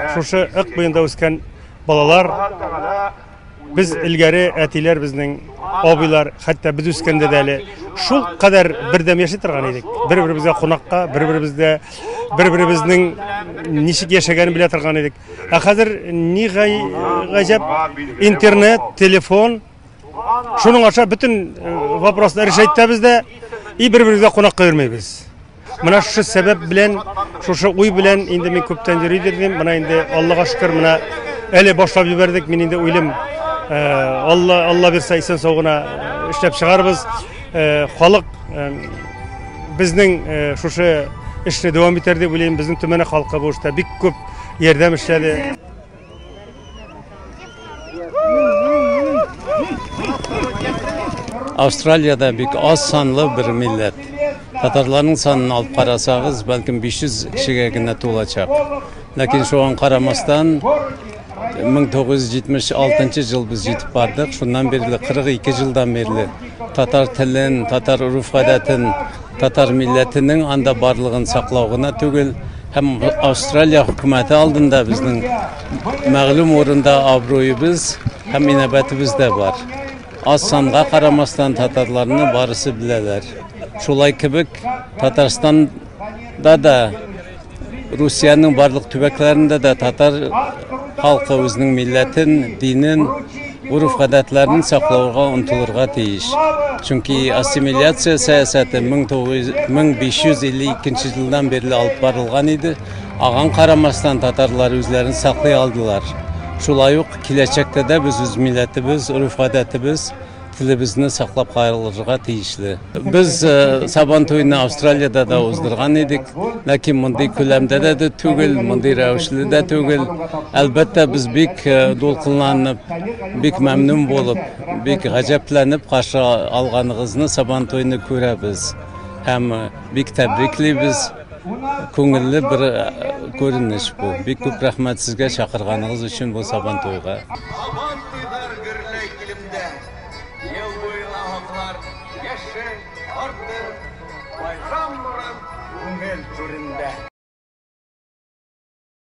Шушы Ык буенда үскән балалар, без элгәре әтиләр безнең, абыйлар, хәтта без үскәндә дә әле шул кадәр бердәм яши торган идек. Бер-беребезгә кунакка, бер-беребездә, бер-беребезнең ничек яшәгәнен белә торган идек. Ә хәзер ни гаҗәп, интернет, телефон, шуның аша бөтен вопросны решать итәбез дә, и бер-беребезгә кунакка йөрмибез. Менә шушы сәбәп белән, шушы уй белән инде мин күптән йөри идем. Менә инде Аллага шөкер, менә әле башлап җибәрдек. Мин инде уйлыйм, Алла, Алла бирсә, исән сау гына эшләп чыгарбыз. Халык безнең шушы эшне дәвам итәр дип уйлыйм. Безнең Төмәнә халкы бу эштә бик күп ярдәм эшләде. Австралиядә бик аз санлы бер милләт. Татарларның санын алып карасагыз, бәлкем 500 кешегә генә тулачак. Ләкин шуңа карамастан, 1976 ел без җитеп бардык. Шуннан бирле 42 елдан бирле татар телен, татар үреф-гадәтен, татар милләтенең анда барлыгын саклау гына түгел, һәм Австралия хөкүмәте алдында безнең мәгълүм урында абруебыз һәм инәбәтебез дә бар. Аз санга карамастан татарларны барысы беләләр. Шулай кебек Татарстанда да, Русиянең барлык төбәкләрендә дә татар халкы үзенең милләтен, динен, гореф-гадәтләрен саклауга омтылырга тиеш. Чөнки ассимиляция сәясәте 1552 елдан бирле алып барылган иде. Аңа карамастан татарлар үзләрен саклый алдылар. Шулай ук киләчәктә дә без үз милләтебез, гореф-гадәтебез, телебезне саклап калырга тиешле. Без Сабан туйны Австралиядә дә уздырган идек, ләкин мондый күләмдә дә түгел, мондый рәвешле дә түгел. Әлбәттә, без бик дулкынланып, бик мәмнүн булып, бик гаҗәпләнеп каршы алганыгызны Сабан туйны күрәбез һәм бик тәбриклибез. Күңелле бер күренеш бу. Бик күп рәхмәт сезгә чакырганыгыз өчен бу Сабан туйга. Сабан туйлар гөрләй илемдә. Ел буена хаклар яшәй, артыр, байрам нурын күңел түрендә.